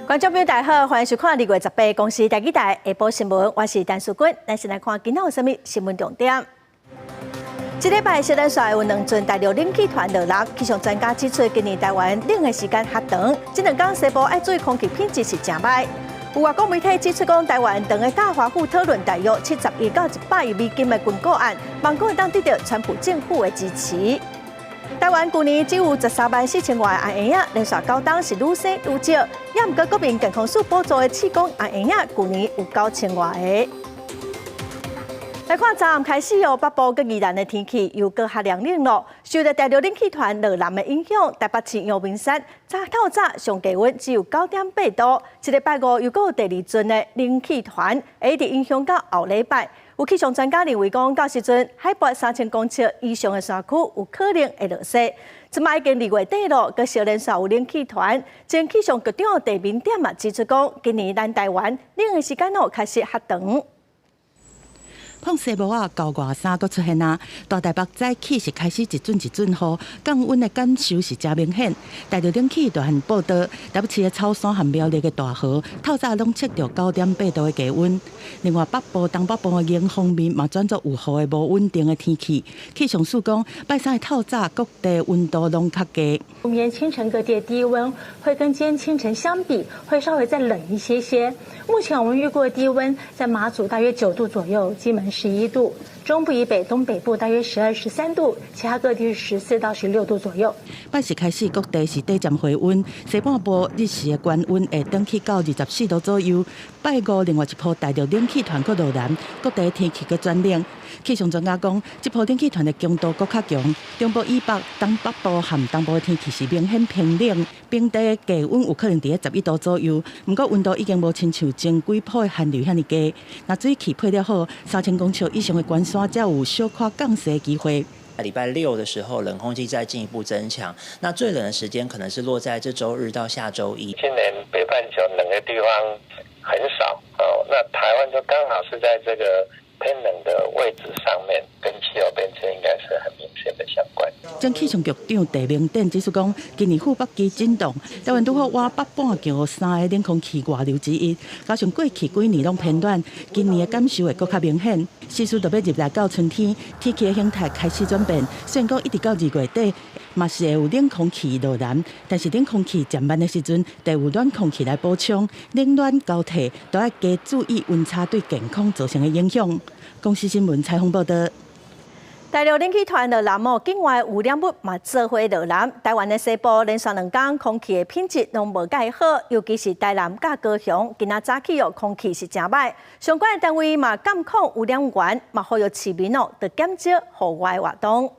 觀眾朋友大家好，歡迎收看2月18公視台語台下晡新聞，我是陳淑君。咱先來看今仔有啥物新聞重點。這禮拜小連續有兩陣大陸冷氣團落來，氣象專家指出，今年台灣冷的時間較長，這兩工西部愛注意空氣品質是誠䆀。有外國媒體指出，講台灣長的大華府討論大約71到100億美金的軍購案，望講會當得到川普政府的支持。台灣舊年只有13萬4千外個阿嬰仔，連續九冬是愈生愈少。也毋過國民健康署補助的試管阿嬰仔，舊年有9000外個。來看昨暗開始哦，北部佮宜蘭的天氣又閣較涼冷咯。受著大陸冷氣團落南的影響，台北市陽明山早透早上低溫只有9.8度。這禮拜五又閣有第二陣的冷氣團，會一直影響到後禮拜。有氣象專家認為講，到時陣海拔3000公尺以上的山區有可能會落雪。這擺已經二月底咯，閣小連續有冷氣團。前氣象局長鄭明典嘛指出講，今年咱台灣冷的時間哦，確實較長。膨西帽仔厚外衫閣出現啊！大台北早起是開始一陣一陣雨，降溫的感受是誠明顯。大陸冷氣團報道，台北市的草山和苗栗的大河，透早攏測著9.8度的低溫。另外，北部、東北部的迎風面嘛轉做有雨的無穩定的天氣。氣象署講，拜三的透早各地溫度攏較低。明天清晨各地低溫會跟今天清晨相比，會稍微再冷一些些。目前我們預估的低溫在馬祖大約9度左右，金門11度，中部以北、東北部大約12、13度，其他各地是14到16度左右。拜四開始，各地是短暫回溫，西半部日時的高溫會轉去到24度左右。拜五另外一波大陸冷氣團閣落南，各地天氣閣轉冷。氣象專家講，這波冷氣團的強度閣較強，中部以北、東北部和東部的天氣是明顯偏冷，平地低溫有可能佇咧11度左右。毋過溫度已經無親像前幾波的寒流遐爾低。若水汽配得好，3000公尺以上的懸山才有小可降雪的機會。禮拜六的時候，冷空氣再進一步增強，那最冷的時間可能是落在這週日到下週一。今年北半球冷的地方很少哦，那台灣就剛好是在這個偏冷的位置上面，跟氣候變遷應該是很明顯的相關。前氣象局長鄭明典指出講，今年副北極震盪，台灣拄好倚北半球三个冷空氣外流之一，加上過去幾年攏偏暖，今年的感受會閣較明顯。時勢就欲入來到春天，天氣的形態開始轉變。雖然講一直到二月底，嘛是會有冷空氣落南，但是冷空氣漸慢的時陣，就有暖空氣來補充，冷暖交替，都愛加注意溫差對健康造成的影響。公視新聞採訪報道。大陸冷氣團落南哦，境外污染物嘛做伙落南。台灣的西部連續兩工空氣的品質攏無蓋好，尤其是台南佮高雄，今仔早起哦空氣是誠䆀。相關的單位嘛監控污染源，嘛呼籲市民哦，著減少戶外活動。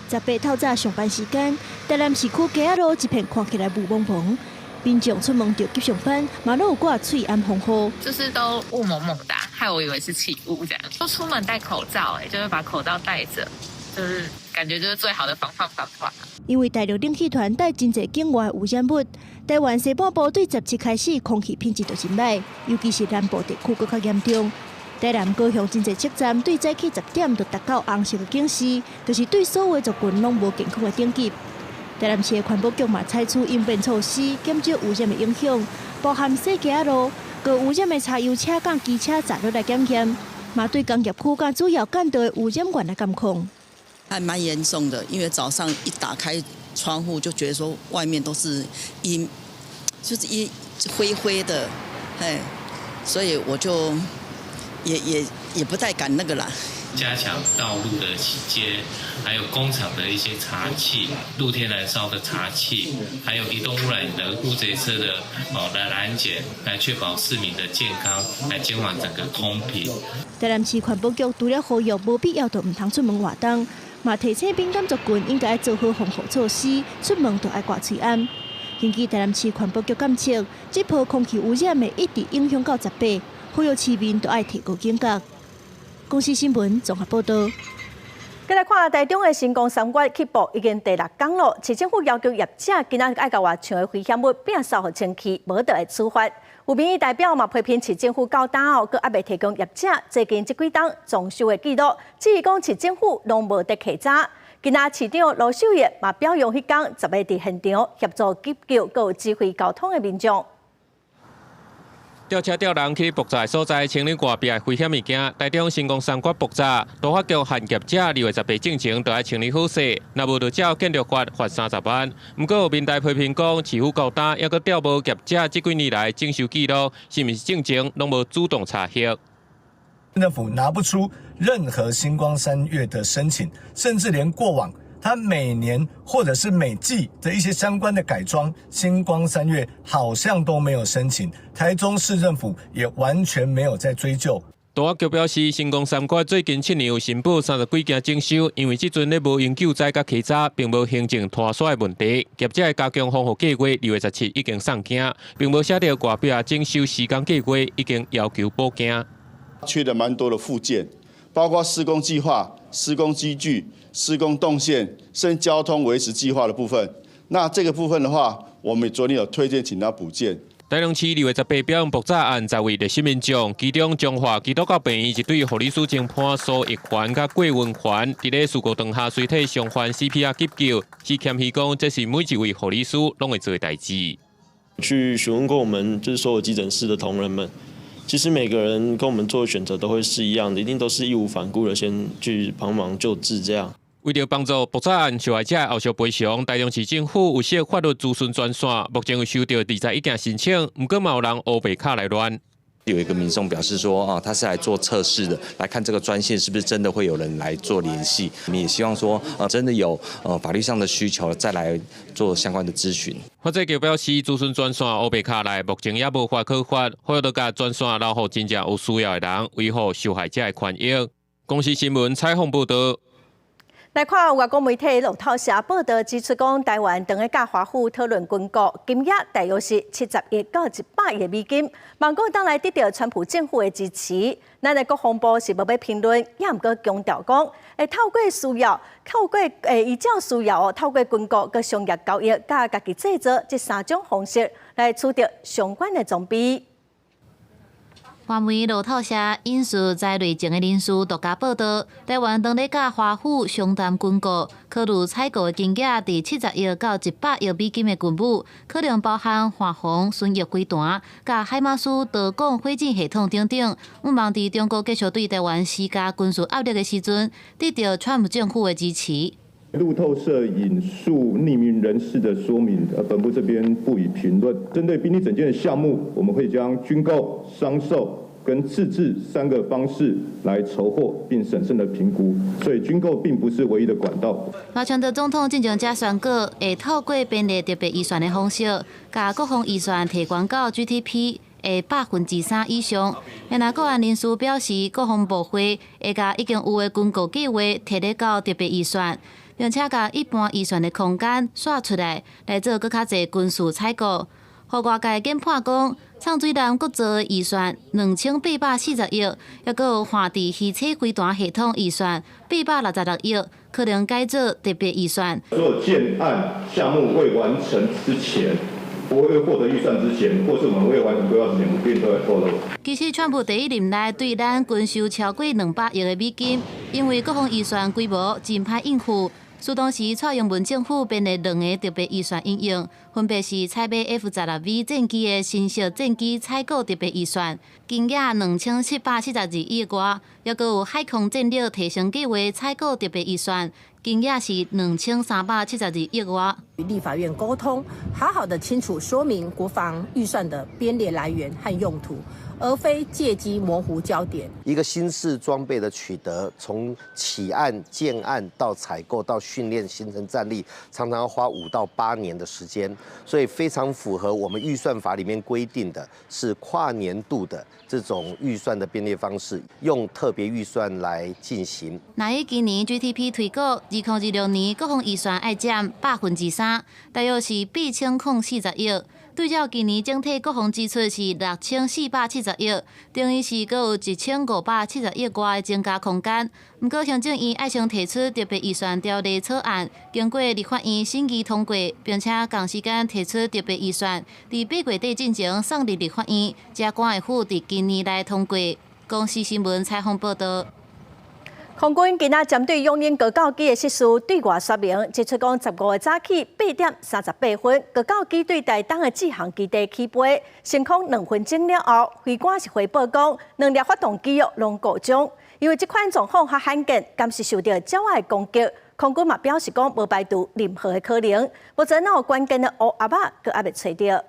18透早上班時間，台南市區街仔路一片看起來霧濛濛，民眾出門著急上班，嘛攏有掛喙罨風雨。就是都霧濛濛的，害我以為是起霧這樣。都出門戴口罩，欸，就是把口罩戴著，就是感覺就是最好的防範方法。因為大陸冷氣團帶真濟境外污染物，台灣西半部對17開始空氣品質就真䆀，尤其是南部地區閣較嚴重。台南、高雄真濟測站對早起10點就達到紅色的警示，就是對所有族群攏無健康的等級。台南市的環保局嘛採取應變措施，減少污染的影響，包含洗街仔路、高污染的柴油車佮機車載落來檢驗，嘛對工業區佮主要幹道的污染源來監控。還蠻嚴重的，因為早上一打開窗戶就覺得說外面都是陰，就是一灰灰的，嘿，所以我就也不太敢那個啦。加強道路的洗街，還有工廠的一些查氣、露天燃燒的查氣，還有移動污染的烏賊車的哦來攔檢，來確保市民的健康，來減緩整個空品。台南市環保局除了呼籲無必要就毋通出門活動，嘛提醒敏感族群應該做好防護措施，出門就愛掛喙罨。根據台南市環保局監測，這波空氣污染會一直影響到18，呼籲市民都愛提高警覺。公視新聞綜合報道。繼來看台中的新光三越起爆已經第六工咯，市政府要求業者今仔愛共外牆的危險物摒掃予清氣，無就會處罰。有民意代表嘛批評市政府到今哦，閣猶未提供業者最近這幾冬裝修的記錄，質疑講市政府攏無佇稽查。今仔市長盧秀燕嘛表揚彼工10個佇現場協助急救閣有指揮交通的民眾。吊車吊人去爆炸所在清理外壁危險物件。台中新光三越爆炸，都發局限業者2月18進前就愛清理好勢，若無就照建築法罰30萬。毋過有民代批評講，市府交單猶閣調無業者這幾年來整修記錄，是毋是進前攏無主動查核？政府拿不出任何新光三越的申請，甚至連過往他每年或者是每季的一些相關的改裝，新光三越好像都沒有申請，台中市政府也完全沒有在追究。都發局表示，新光三越最近7年有申報30幾件整修，因為這陣咧無永久災佮稽查，並無行政拖沙的問題。業者的加強防護計劃2月17已經送件，並無寫著外壁整修時間計劃，已經要求補件。缺了蠻多的附件，包括施工計劃、施工機具、施工動線，甚至交通維持計劃的部分。那這個部分的話，我們昨天有推薦請他補件。台中市2月18表揚爆炸案10位熱心民眾，其中彰化基督教病院一對護理師偵判蘇玉環佮郭文環，佇咧事故當下隨替傷患 CPR 急救，是謙虛講這是每一位護理師攏會做的代誌。去詢問過我們就是所有急診室的同仁們，其實每個人跟我們做的選擇都會是一樣的，一定都是義無反顧的先去幫忙救治這樣。為著幫助爆炸案受害者後續賠償，台中市政府有設法律諮詢專線，目前有收到21件申請，毋過嘛有人烏白敲來亂。有一個民眾表示說，啊，他是來做測試的，來看這個專線是不是真的會有人來做聯繫。我們也希望說，真的有法律上的需求，再來做相關的諮詢。法制局表示，諮詢專線烏白敲來，目前猶無法可罰，呼籲共專線留予真正有需要的人，維護受害者的權益。公視新聞採訪報導。來看外國媒體路透社報導指出，講台灣當咧佮華府討論軍購，金額大約是70億到100億美金，望講當來得著川普政府的支持。咱的國防部是無欲評論，也毋過強調講，會透過需要，透過依照需要哦，透過軍購、佮商業交易、佮家己製造這三種方式來取得相關的裝備。外媒路透社引述在內情的人士獨家報導，台灣當咧佮華府商談軍購，考慮採購的金額佇70億到100億美金的軍武，可能包含華虹巡弋飛彈、佮海馬斯導彈火箭系統等等。向望佇中國繼續對台灣施加軍事壓力的時陣，得著川普政府的支持。路透社引述匿名人士的說明，本部這邊不予評論。針對兵力整建的項目，我們會將軍購、商售跟自製三個方式來籌獲，並審慎的評估。所以軍購並不是唯一的管道。賴清德總統進前才宣告，會透過編列特別預算的方式，共國防預算提懸到 GDP 的3%以上。然後國安人士表示，國防部會會共已經有的軍購計劃提列到特別預算，並且共一般預算的空間徙出來，來做閣較濟軍事採購。予外界研判講，藏水艦國造的預算2840億，猶閣有旱地魚叉飛彈系統預算866億，可能改做特別預算。所有建案項目未完成之前，不會獲得預算之前，或是我們未完成規劃之前，我們都會透露。其實，川普第一任內對咱軍售超過200億的美金，因為國防預算規模真歹應付。所以當時蔡英文政府編列兩个特別預算應用，分別是採買 F-16V 戰機的新式戰機採購特別預算，金額2772億外，猶閣有海空戰力提升計劃採購特別預算，金額是2372億外。與立法院溝通，好好的清楚說明國防預算的編列來源和用途，而非借機模糊焦點。一個新式裝備的取得，從起案、建案到採購到訓練形成戰力，常常要花5到8年的時間，所以非常符合我們預算法裡面規定的是跨年度的這種預算的編列方式，用特別預算來進行。若以今年 GDP 推估，2026年國防預算愛佔3%，大約是8040億。對照今年整體國防支出是6470億，等於是閣有1570億外的增加空間。毋過行政院愛先提出特別預算條例草案，經過立法院審議通過，並且仝時間提出特別預算，佇8月底進前送入立法院，才趕會赴佇今年內通過。公視新聞採訪報導。空軍今仔針對勇鷹高教機的失事對外說明，指出講15號早起8點38分，高教機對台東的志航基地起飛，升空2分鐘了後，飛官是回報講兩粒發動機哦攏故障，因為這款狀況較罕見，敢是受著鳥仔的攻擊。空軍嘛表示講無排除任何的可能，目前有關鍵的烏盒仔閣猶未揣著。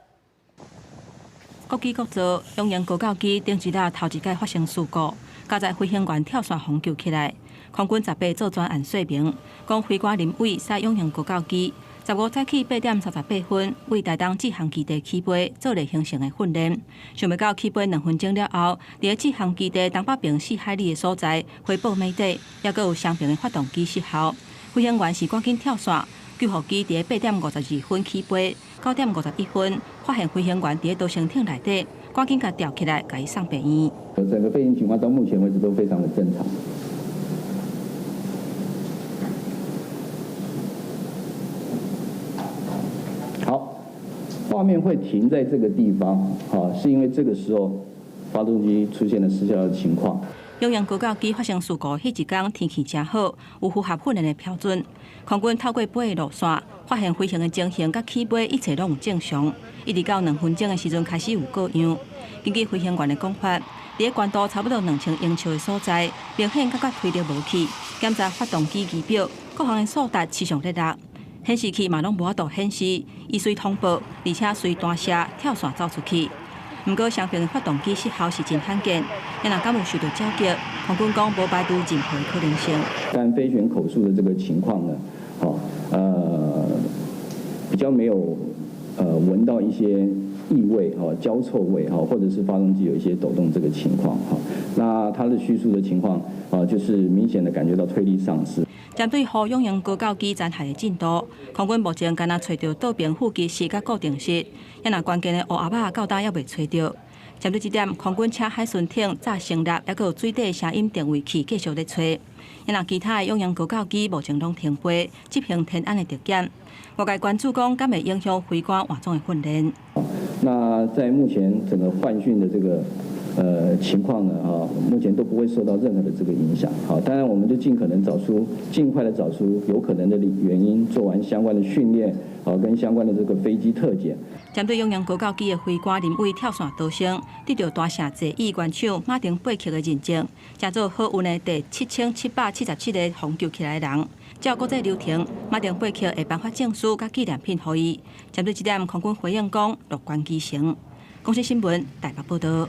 國機國造勇鷹高教機頂一日頭一擺發生事故，加載飛行員跳傘予救起來。空軍十八做專案說明，講飛官林偉駛勇鷹高教機，15早起8點38分，對台東志航基地起飛，做例行性的訓練。想袂到起飛2分鐘了後，佇志航基地東北邊4海里的所在，回報沒底，猶閣有雙爿的發動機失效。飛行員是趕緊跳傘，救護機佇8點52分起飛，9點51分發現飛行員佇逃生艇內底，趕緊共吊起來，共伊送病院。整個飛行情況到目前為止都非常的正常。好，畫面會停在這個地方，好，是因為這個時候發動機出現了失效的情況。勇鷹高教機發生事故彼一工天氣誠好，有符合訓練的標準。空軍透過飛的路線，發現飛行的情形佮起飛一切攏有正常，一直到2分鐘的時陣開始有過樣。根據飛行員的講法，佇個高度差不多2000英尺的所在，明顯感覺推力無去，檢查發動機儀表，各項的數值持續咧落。顯示器嘛攏無法度顯示，伊隨通報，而且隨彈射跳傘走出去。毋過雙爿的發動機失效是真罕見，伊若敢有受到鳥擊，空軍講無排除任何可能性。但飛行員口述的這個情況呢，比較沒有聞到一些異味、焦臭味，或者是發動機有一些抖動這個情況，那他的敘述的情況，就是明顯的感覺到推力喪失。針對予勇鷹高教機殘骸的進度，空軍目前干焦揣著倒爿副機室佮固定室，抑若關鍵的烏盒仔到今猶未揣著。針對這點，空軍請海巡艇早成立，猶閣有水底聲音定位器繼續咧揣。抑若其他的勇鷹高教機目前攏停飛，執行天安的特檢。外界關注講，敢會影響飛官換裝的訓練？那在目前整個換訓的這個情況呢，目前都不會受到任何的這個影響。好，當然我們就盡可能找出，盡快的找出有可能的原因，做完相關的訓練，好，跟相關的這個飛機特檢。針對勇鷹高教機的飛官林偉跳傘逃生，得著大城濟醫原廠馬丁貝克的認證，成做好運的第7777個予救起來的人。照國際流程，馬丁貝克會頒發證書佮紀念品予伊。針對這點，空軍回應講樂觀其成。公視新聞台北報導。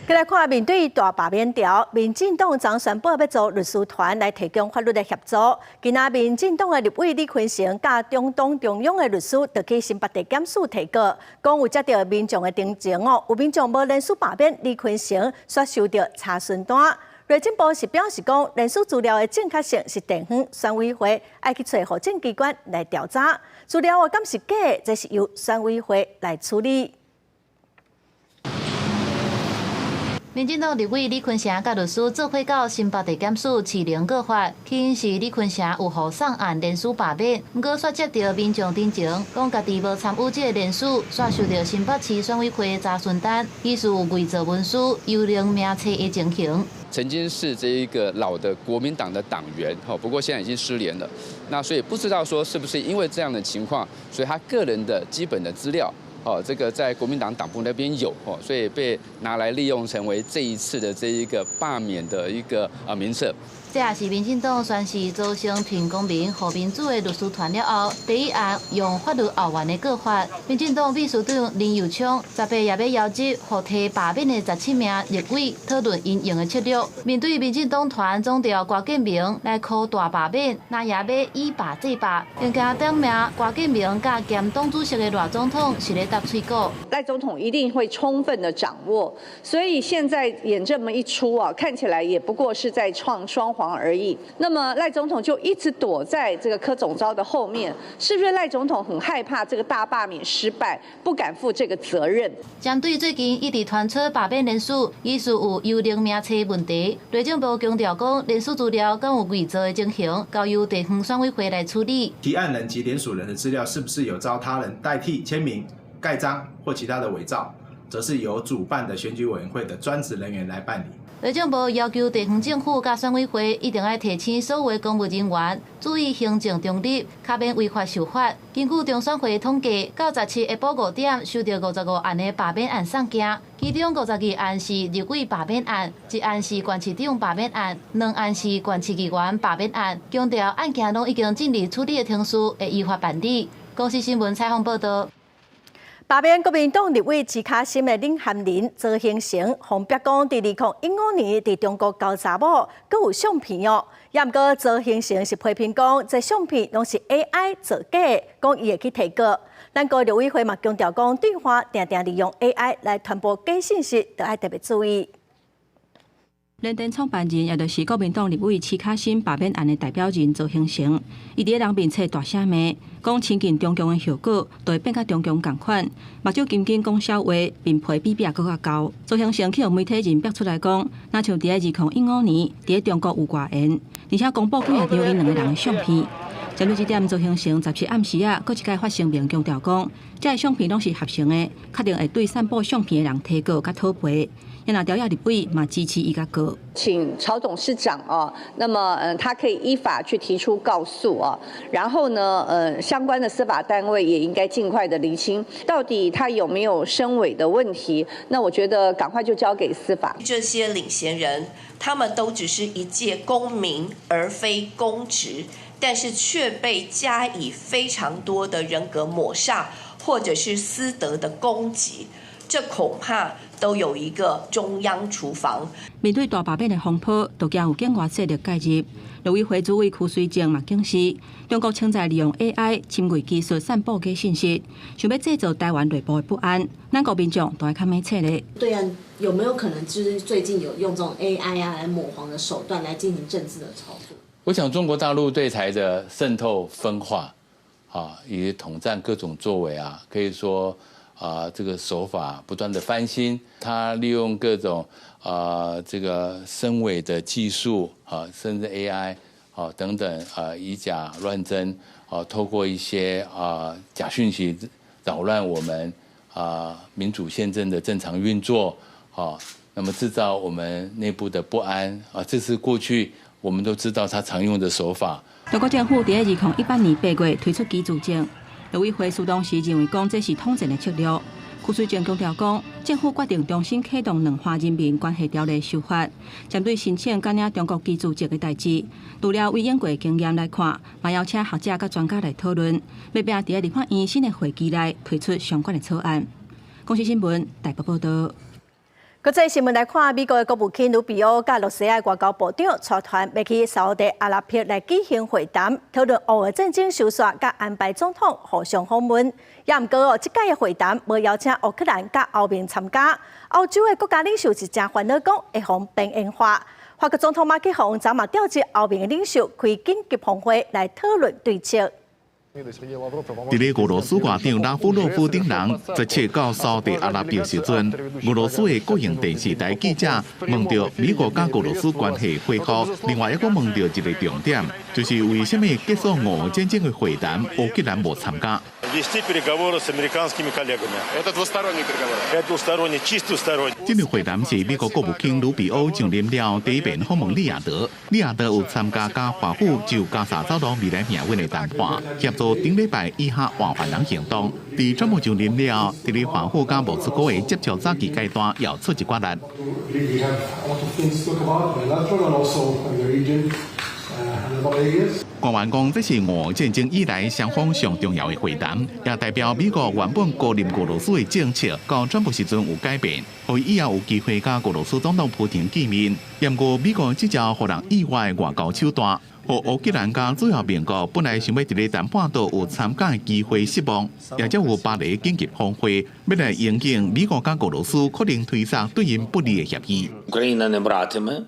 過來看，面對大罷免潮，民進黨昨宣布欲組律師團來提供法律的協助。今仔民進黨的立委李坤城佮中黨中央的律師，就去新北地檢署提告，講有接著民眾的陳情哦，有民眾無連署罷免李坤城，煞收著查詢單。內政部是表示講，連署資料的正確性是地方選委會愛去揣戶政機關來調查，資料哦敢是假的，這是由選委會來處理。民進黨立委李坤城佮律師做伙到新北地檢署士林告發，起因是李坤城有予送案連署罷免，毋過煞接著民眾陳情，講家己無參與這个連署，煞收著新北市選委會的查詢單，疑似有偽造文書、幽靈名冊的情形。曾經是這一個老的國民黨的黨員，不過現在已經失聯了。那所以不知道說是不是因為這樣的情況，所以他個人的基本的資料。哦，這個在國民黨黨部那邊有哦，所以被拿來利用成為這一次的這一個罷免的一個名冊。這也是民進黨宣示組成挺公民、護民主的律師團了後，第一案用法律後援的告發。民進黨秘書長林右昌18也欲邀集予提罷免的17名立委討論𪜶用的策略。面對民進黨團總召郭建明來箍大罷免，若也欲以罷制罷，更驚點名郭建明佮兼黨主席的賴總統是咧搭喙鼓。賴總統一定會充分的掌握，所以現在演這麼一出啊，看起來也不過是在唱雙簧而已。那麼賴總統就一直躲在這個柯總召的後面，是不是賴總統很害怕這個大罷免失敗，不敢負這個責任？針對最近一直傳出罷免連署，疑似有幽靈名冊問題，內政部強調講，連署資料敢有偽造的情形，交由地方選委會來處理。提案人及聯署人的資料是不是有遭他人代替簽名、蓋章或其他的偽造？則是由主辦的選舉委員會的專職人員來辦理。內政部要求地方政府佮選委會一定愛提醒所有公務人員注意行政中立，較免違法受罰。根據中選會統計，到17下晡5點收到55案的罷免案送件，其中52案是立委罷免案，1案是縣市長罷免案，2案是縣市議員罷免案。強調案件攏已經進入處理的程序，會依法辦理。公視新聞採訪報道。罷免國民黨立委齊卡心的領銜人曹興誠，予人逼講，佇2015年佇中國交查某，閣有相片哦。也毋過曹興誠是批評講，這相片攏是 AI 造假，講伊會去提告。咱國陸委會嘛強調講，對岸定定利用 AI 來傳播假信息，著愛特別注意。聯電創辦人，也就是國民黨立委齊卡心罷免案的代表人曹興誠，伊佇咧人面冊大聲罵，講親近中共的後果，就會變佮中共仝款，目睭金金講痟話，面皮比壁閣較厚。曹興誠去予媒體人逼出來講，若像佇咧2015年，佇咧中國有外緣，而且公布幾若張𪜶兩个人的相片。針對這點，曹興誠17暗時仔，閣一擺發聲明強調講，這个相片攏是合成的，確定會對散布相片的人提告佮討賠。也若朝野立委嘛支持伊共告。請曹董事長啊，那麼他可以依法去提出告訴啊，然後呢，相關的司法單位也應該盡快的釐清，到底他有沒有深偽的問題。那我覺得趕快就交給司法。這些領銜人，他們都只是一介公民，而非公職，但是卻被加以非常多的人格抹煞，或者是私德的攻擊，這恐怕都有一個中央廚房。面對大罷免的風波，都驚有境外勢力介入。陸委會主委柯水正嘛警示，中國正在利用 AI 深偽技術散布假信息，想欲製造台灣內部的不安。咱國民眾都愛較密切咧。對岸有沒有可能就是最近有用這種 AI 啊來抹黃的手段來進行政治的操作？我想中國大陸對台的滲透分化，啊，以及統戰各種作為啊，可以說啊，這個手法不斷的翻新，他利用各種啊這個深偽的技術啊，甚至 AI 啊等等啊，以假亂真啊，透過一些啊假訊息擾亂我們啊民主憲政的正常運作啊，那麼製造我們內部的不安啊，這是過去我們都知道他常用的手法。中國政府佇2018年8月推出居住證，陸委會當時認為講這是統戰的策略。柯水正強調講，政府決定重新啟動兩岸人民關係條例修法，針對申請申領中國居住證的代誌。除了以英國經驗來看，嘛邀請學者佮專家來討論，欲拼佇立法院新的會期內推出相關的草案。公視新聞台北報道。國際新聞來看，美國的國務卿魯比歐佮羅西亞外交部長帶團欲去沙烏地阿拉伯來舉行會談，討論烏俄戰爭收煞佮安排總統互相訪問。也毋過哦，這擺的會談無邀請烏克蘭佮歐盟參加。歐洲的國家領袖是誠煩惱，講會予邊緣化。法國總統馬克宏昨嘛召集歐盟的領袖開緊急峰會來討論對策。佇咧俄羅斯外長拉夫洛夫等人17到沙特阿拉伯時陣，俄羅斯的國營電視台記者問著美國佮俄羅斯關係恢復，另外猶閣問著一个重點，就是為啥物結束俄烏戰爭的會談，烏克蘭無參加。 Вести переговоры с американскими коллегами. Это двусторонние переговоры. Это двусторонние, чисто двусторонние. 這个會談是美國國務卿魯比歐上任了第一遍訪問利雅得，利雅得有參加佮華府就加沙走廊未來命運的談判，協助頂禮拜以哈換犯人行動。佇川普上任了，佇咧華府佮莫斯科的接觸早期階段，也出一寡力。 We have a lot of things to talk about bilateral and also in the region and other areas. 官員講，這是俄烏戰爭以來雙方上重要的會談，也代表美國原本孤立俄羅斯的政策，到川普時陣有改變，予伊以後有機會佮俄羅斯總統普廷見面。毋過美國這招予人意外外交手段，予烏克蘭佮主要盟國本來想欲佇咧談判桌有參加的機會失望，也才有巴黎緊急峰會，欲來迎應美國佮俄羅斯可能推捒對𪜶不利的協議。 Україна не братиме.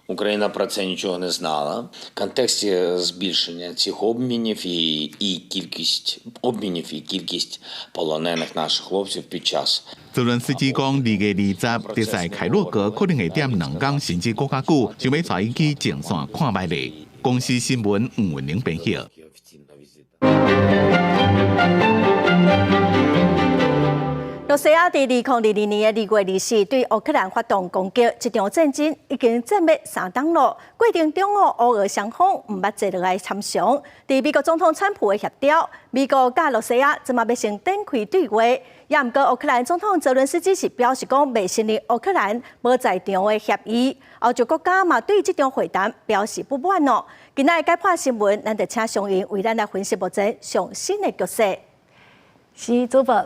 Україна про це нічого не знала. В контексті збільшення цих обмінів і кількість обмінів і кількість полонених наших хлопців під час 澤倫斯基講，2月20，佇在開羅閣可能會踮2工甚至閣較久，想欲帶伊去前線看覓咧。公視新聞吳文玲編譯。羅羅西亞佇2022年的2月24對烏克蘭發動攻擊，這場戰爭已經戰欲3冬咯。過程中哦，烏俄雙方毋捌坐落來參詳。佇美國總統川普的協調，美國佮羅西亞這馬欲先展開對話。也毋過烏克蘭總統澤倫斯基是表示講，袂承認烏克蘭無在場的協議。歐洲國家嘛對這場會談表示不滿哦。今仔日解破新聞，咱就請雙英為咱來分析目前上新的局勢。是主播。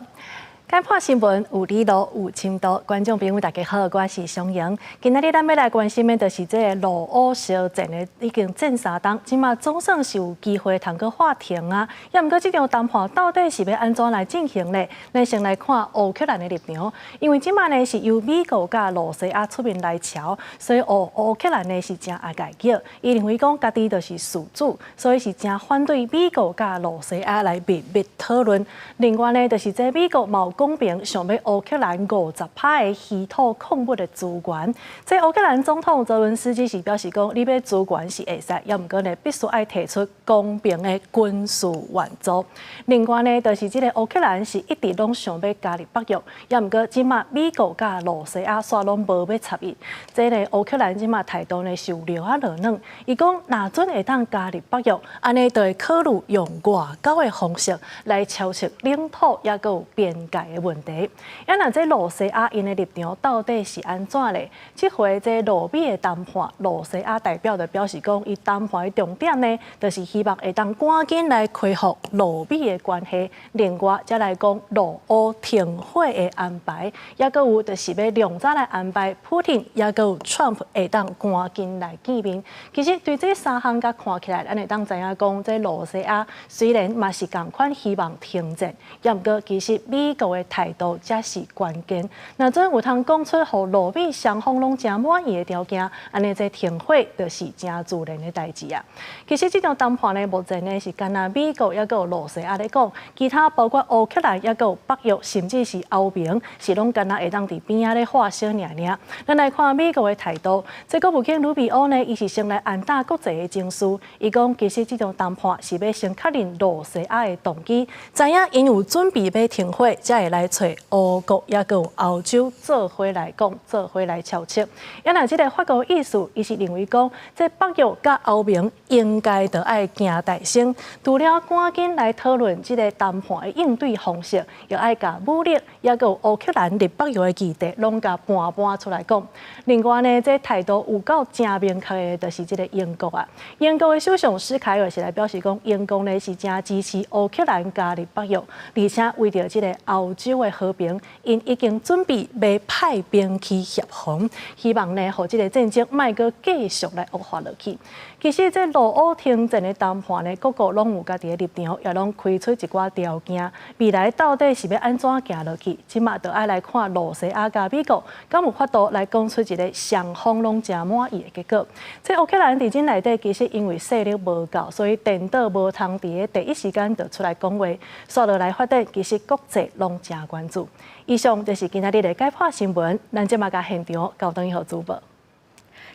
解破新聞有理路有深度，觀眾朋友大家好，我是雙瑩。今仔日咱欲來關心的，就是這个俄烏相戰的已經戰3冬，這馬總算是有機會通閣喊停啊。也毋過這場談判到底是欲按怎來進行呢？咱先來看烏克蘭的立場，因為這馬呢是由美國佮羅西亞出面來喬，所以烏克蘭呢是誠愛家己，伊認為講家己就是事主，所以是誠反對美國佮羅西亞來秘密討論。另外呢，就是這美國嘛有講明想欲烏克蘭50趴的稀土礦物的資源，這烏克蘭總統澤倫斯基是表示講，你欲資源是會使，也毋過呢必須愛提出公平的軍事援助。另外呢，就是這个烏克蘭是一直攏想欲加入北約，也毋過這馬美國佮羅西亞煞攏無欲插伊。這个烏克蘭這馬態度呢是有落仔落軟，伊講若準會當加入北約，按呢就會考慮用外交的方式來敲出領土抑閣有邊界的問題。啊，若這羅西亞𪜶的立場到底是按怎咧？這回這羅美的談判，羅西亞代表就表示講，伊談判的重點呢，就是希望會當趕緊來恢復羅美的關係。另外，才來講俄烏停火的安排，抑閣有就是欲量早來安排普丁，抑閣有川普會當趕緊來見面。其實對這三項佮看起來，咱會當知影講，這羅西亞雖然嘛是仝款希望停戰，也毋過其實美國的態度才是關鍵。若準有通講出予羅美雙方攏誠滿意的條件，按呢這停火就是誠自然的代誌啊。其實這場談判呢，目前呢是干焦美國抑閣有羅西亞咧講，其他包括烏克蘭抑閣有北約，甚至是歐盟，是攏干焦會當佇邊仔咧話聲爾爾。咱來看美國的態度，這國務卿魯比歐呢，伊是先來安撫國際的情緒，伊講其實這場談判是欲先確認羅西亞的動機，知影𪜶有準備欲停火，才會來揣烏國抑閣有歐洲做伙來講，做伙來敲策。啊，若這个法國意思，伊是認為講，這北約佮歐盟應該著愛行代先，除了趕緊來討論這个談判的應對方式，又愛共武力，抑閣有烏克蘭入北約的議題，攏共搬搬出來講。另外呢，這態度有夠誠明確的，就是這个英國啊。英國的首相施凱爾是來表示講，英國呢是誠支持烏克蘭加入北約，而且為著這个歐洲的和平，𪜶已經準備欲派兵去協防，希望呢，予這个戰爭莫閣繼續來惡化落去。其實這俄烏停戰的談判呢，各國攏有家己的立場，也攏開出一寡條件。未來到底是欲按怎行落去？這馬就愛來看羅西亞佮美國，敢有法度來講出一个雙方攏誠滿意的結果。這烏克蘭佇這內底其實因為勢力無夠，所以顛倒無通佇第一時間就出來講話。紲落來發展，其實國際攏誠關注。以上就是今仔日的解破新聞，咱這馬共現場交轉予主播。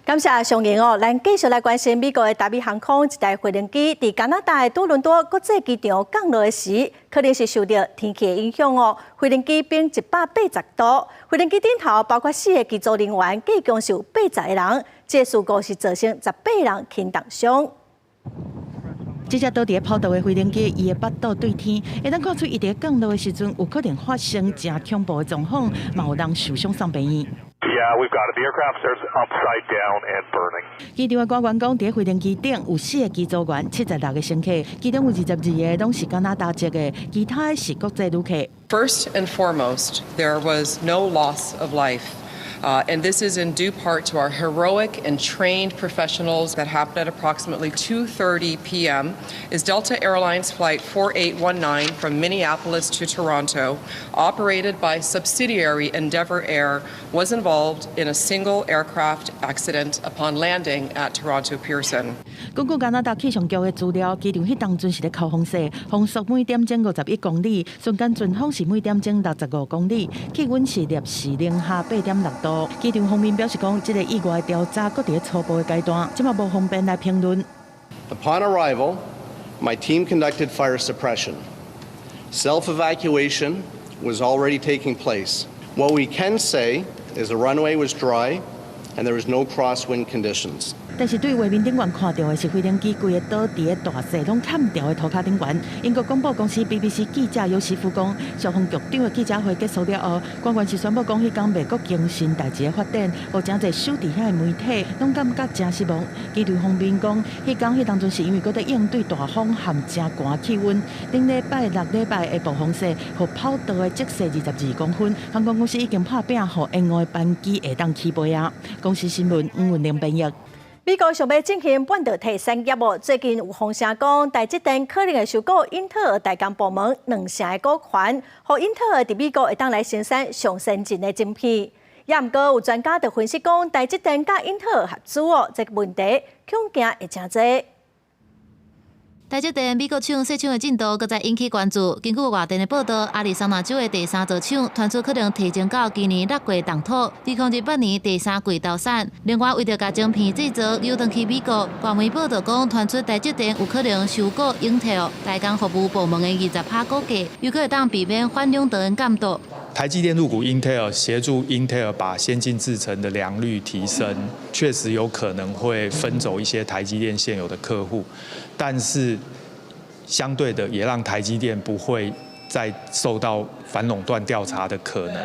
感謝上瑩哦，咱繼續來關心美國的達美航空一台飛行機佇加拿大的多倫多國際機場降落的時，可能是受著天氣的影響哦，飛行機變180度，飛行機頂頭包括四个機組人員，計共是有80個人，這個事故是造成18人輕重傷。這隻倒佇跑道的飛行機，伊的腹肚對天，會當看出伊佇降落的時陣有可能發生誠恐怖的狀況，嘛有人受傷送病院。 Yeah, we've got it. The aircraft is upside down and burning. 機場的官員講，佇飛行機頂有四个機組員，76個乘客，其中有22個攏是加拿大籍的，其他的是國際旅客。 First and foremost, there was no loss of life. And this is in due part to our heroic and trained professionals. That happened at approximately 2:30 p.m. is Delta Airlines Flight 4819 from Minneapolis to Toronto, operated by subsidiary Endeavor Air, was involved in a single aircraft accident upon landing at Toronto Pearson. 根據加拿大氣象局的資料，機場彼當陣是咧口風勢，風速每點鐘51公里，瞬間陣風是每點鐘65公里，氣溫是攝氏零下8.6度。機場方面表示講，這个意外調查閣佇初步的階段，這馬無方便來評論。 Upon arrival, my team conducted fire suppression, self evacuation was already taking place. What we can say is the runway was dry and there was no crosswind conditions. 但是對畫面頂懸看著的是飛行機規个倒佇咧大細攏砍掉的塗跤頂懸。英國廣播公司 BBC 記者尤西夫講，消防局長的記者會結束了後，官員是宣布講，彼工美國更新代誌的發展，予誠濟守佇遐的媒體攏感覺誠失望。機場方面講，彼工彼當陣是因為閣咧應對大風和誠寒氣溫。頂禮拜六禮拜的暴風雪，予跑道的積雪22公分。航空公司已經拍拚，予延誤的班機會當起飛啊。公視新聞黃雲玲編譯。美國想欲振興半導體產業無？最近有風聲講，台積電可能會收購英特爾代工部門2成的股權，予英特爾佇美國會當來生產上先進的晶片。也毋過有專家就分析講，台積電佮英特爾合資哦，這個問題恐驚會誠濟。台積電美國廠設廠的進度，閣再引起關注。根據外電的報道，亞利桑那州的第三座廠傳出可能提前到今年6月動土，2028年第三季投產。另外，為著共晶片製造誘轉去美國，外媒報道講，傳出台積電有可能收購英特爾代工服務部門的20趴股價，猶閣會當避免反壟斷監督。台積電入股英特爾，協助英特爾把先進製程的良率提升，確實有可能會分走一些台積電現有的客戶，但是相對的也讓台積電不會再受到反壟斷調查的可能。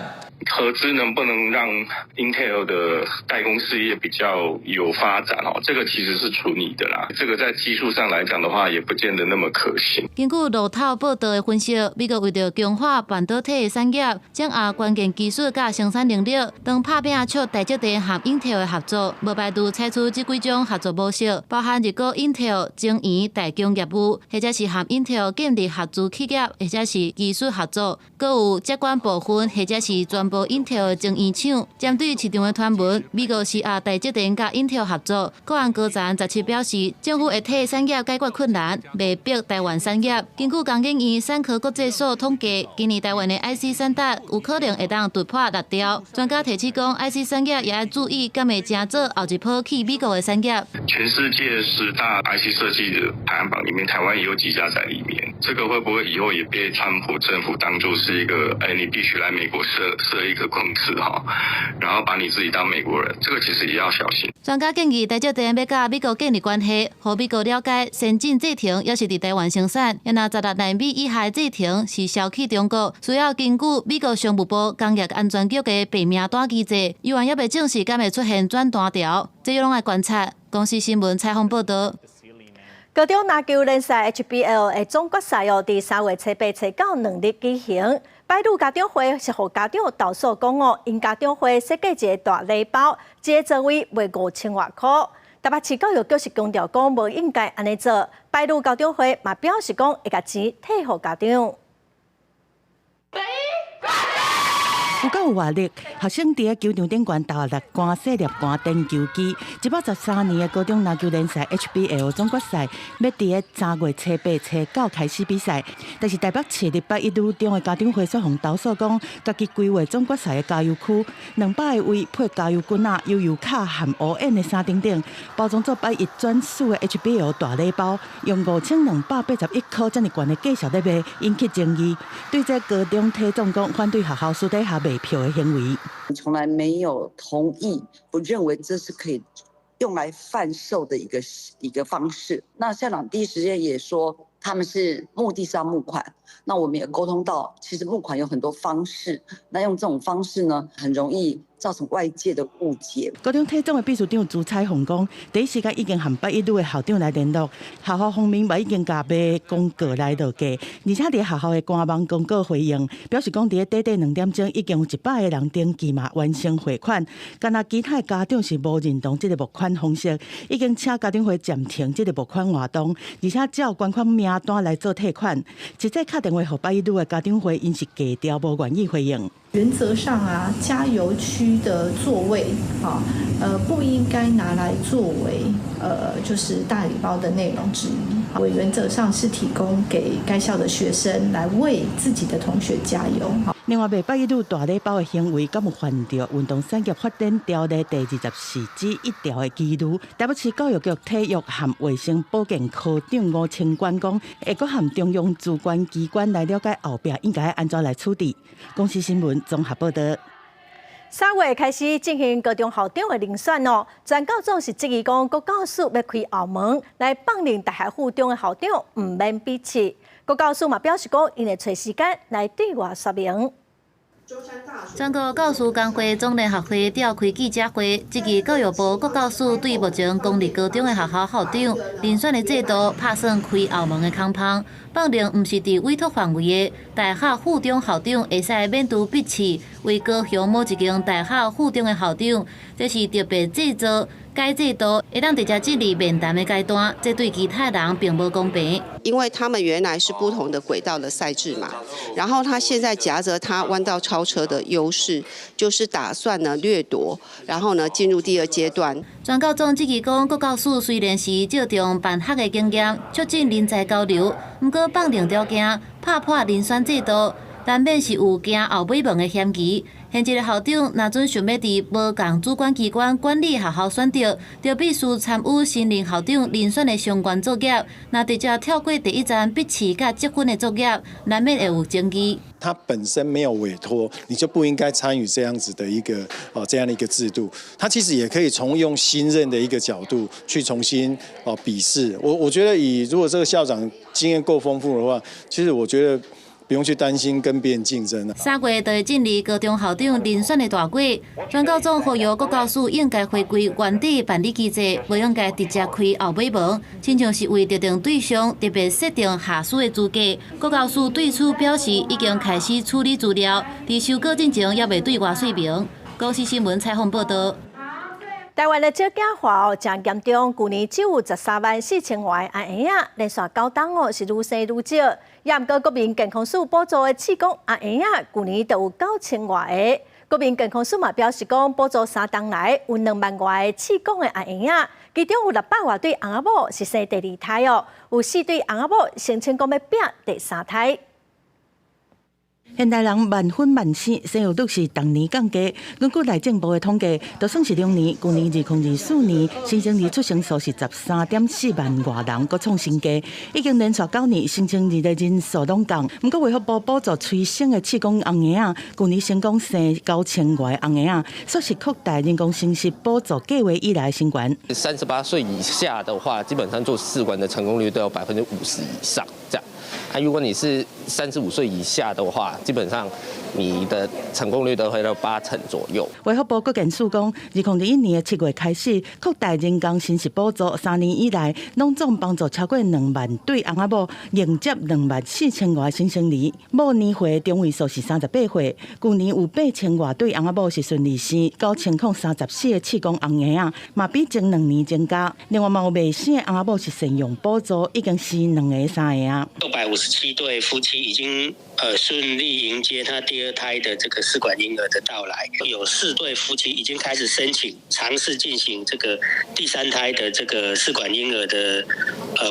合資能不能讓英特爾的代工事業比較有發展哦？這個其實是存疑的啦。這個在技術上來講的話，也不見得那麼可行。根據路透報道的分析，美國為著強化半導體的產業，掌握關鍵技術佮生產能力，當拍拚促台積電和英特爾的合作，無排除採取這幾種合作模式，包含入股英特爾晶圓代工業務，或者是和英特爾建立合資企業，或者是技術合作，閣有接管部分，或者是全部英特爾晶圓廠。針對市場的傳聞，美國施壓台積電佮英特爾合作，國安高層17表示，政府會替產業解決困難，袂逼台灣產業。根據工研院產科國際所統計，今年台灣的 IC 產值有可能會當突破6兆。專家提醒講，IC 產業也愛注意，敢會成做後一波去美國的產業。全世界10大 IC 設計的排行榜裡面，台灣也有幾家在裡面。這個會不會以後也被川普政府當作是一個，哎，你必須來美國設設一個公司哈，然後把你自己當美國人，這個其實也要小心。專家建議，台積電欲佮美國建立關係，予美國了解先進製程猶是佇台灣生產，若16納米以下的製程是銷去中國，需要根據美國商務部工業安全局的白名單機制，猶原猶未證實敢會出現轉單潮，這攏愛觀察。公視新聞採訪報導。高中籃球聯賽 HBL 的總決賽哦，佇3月初8、初9兩日舉行。百女家長會是予家長投訴講哦，𪜶家長會設計一個大禮包，一个座位賣5000外箍。台北市教育局是強調講，無應該按呢做。百女家長會嘛表示講，會共錢退予家長。有夠有活力，學生佇咧球場頂懸投搦桿、細粒桿、電球機。113年的高中籃球聯賽 HBL 總決賽，欲佇咧3月初8、初9開始比賽。但是台北市立八一女中的家長會煞予投訴講，家己規劃總決賽的加油區，200個位配加油棍仔、悠遊卡和烏煙的衫等等，包裝做八一專屬的 HBL 大禮包，用5281箍遮爾懸的價數咧賣，引起爭議。對這高中體總講反對學校私底下賣票的行為，從來沒有同意，不認為這是可以用來販售的一個方式。那校長第一時間也說，他們是目的是要募款。那我們也溝通到，其實募款有很多方式，那用這種方式呢，很容易造成外界的誤解。高中體總的秘書長朱彩鳳講，第一時間已經和八一女的校長來聯絡，學校方面嘛已經共賣廣告來落架，而且佇學校的官網公告回應，表示講佇咧短短2點鐘已經有100個人登記嘛完成匯款，干焦其他的家長是無認同這个募款方式，已經請家長會暫停這个募款活動，而且照捐款名單來做退款。實際敲電話予八一女的家長會，𪜶是低調無願意回應。原則上啊，加油區的座位啊，不應該拿來作為就是大禮包的內容之一。我原則上是提供給該校的學生來為自己的同學加油。而另外，袂捌予大禮包的行為，敢有犯著運動產業發展條例第24之1條的疑慮？台北市教育局體育和衛生保健科長吳清冠講，會閣和中央主管機關來了解後壁應該按怎來處置。公視新聞綜合報道。 3月開始進行高中校長的遴選哦，全教總是質疑講，國教署欲開後門來放任大學附中的校長毋免筆試。國教署嘛表示講，𪜶會揣時間來對外說明。全國教師工會總聯合會召開記者會，質疑教育部國教署對目前公立高中的學校校長遴選的制度拍算開後門的空縫，放任毋是佇委託範圍的大學附中校長會使免除筆試，為高雄某一間大學附中的校長，這是特別製造該制度會當直接進入面談的階段，這對其他人並無公平。因為他們原來是不同的軌道的賽制嘛，然後他現在夾著他彎道超車的優勢，就是打算呢掠奪，然後呢進入第二階段。全教總質疑講，國教署雖然是借重辦學的經驗，促進人才交流，毋過放任條件，拍破遴選制度，難免是有驚後尾門的嫌疑。現職的校長若準想欲佇無仝主管機關管理學校選擇，就必須參與新任校長遴選的相關作業。若直接跳過第一站筆試佮積分的作業，難免會有爭議。他本身沒有委託，你就不應該參與這樣子的一個哦這樣的一個制度。他其實也可以從用新任的一個角度去重新哦筆試。我覺得以如果這個校長經驗夠豐富的話，其實我覺得不用去擔心跟別人競爭。 3月就會進入高中校長遴選的大會，全教總呼籲國教署應該回歸原底辦理機制，無應該直接開後尾門，親像是為特定對象特別設定下屬的資格。國教署對此表示，已經開始處理資料，佇修稿進前猶未對外說明。公視新聞採訪報道。台灣的少子化哦，誠嚴重，舊年只有13萬4千外个嬰仔，連續9冬哦是愈生愈少。也毋過國民健康署補助的試管嬰仔，舊年就有9000外个。國民健康署嘛表示講，補助3冬來有2萬外个試管的嬰仔，其中有600外對翁仔某是生第二胎哦，有四對翁仔某聲稱講欲拚第三胎。現代人慢婚慢生，生育率是逐年降低。根據內政部的統計，就算是兩年，舊年2024年新生兒出生數是13.4萬外人，閣創新低，已經連續9年新生兒的人數攏降。毋過衛福部補助催生的試管嬰仔，舊年成功生9000外個嬰仔，煞是擴大人工生殖補助計劃以來新懸。 38歲以下的話，基本上做試管的成功率都有50%以上，這樣。啊，如果你是35歲以下的話，基本上你的成功率都會到8成左右。衛福部國健署講，2021年的7月開始擴大人工生殖補助，3年以來，攏總幫助超過2萬對翁仔某迎接2萬4千外新生兒。某年歲中位數是38歲。舊年有8000外對翁仔某是順利生9034個試管嬰仔，嘛比前2年增加。另外嘛有未生的翁仔某是善用補助，已經生兩个、三个啊。657對夫妻已經順利迎接他第二胎的這個試管嬰兒的到來，有四對夫妻已經開始申請嘗試進行這個第三胎的這個試管嬰兒的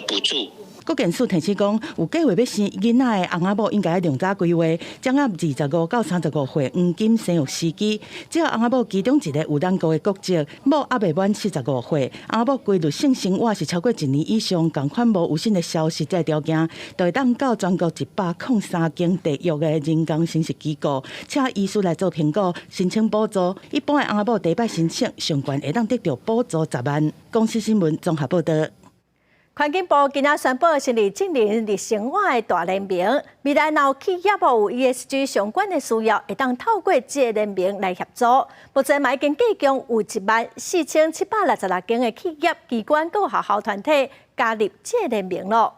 補助。國健署提醒講，有計劃欲生囡仔的翁仔某應該量早規劃，掌握25到35歲黃金生育時機。只要翁仔某其中一个有咱國的國籍，某猶未滿45歲，翁仔某規律性生活是超過一年以上，仝款無有新的消息這个條件，就會當到全國103間地域的人工生殖機構，請醫師來做評估，申請補助。一般的翁仔某第一擺申請，上懸會當得著補助10萬。公視新聞綜合報道。環境部今仔宣布成立淨零日生活的大聯盟，未來若有企業有 ESG 相關的需要，會當透過這个聯盟來協助。目前嘛已經計共有1萬4766間的企業、機關、佮學校團體加入這个聯盟囉。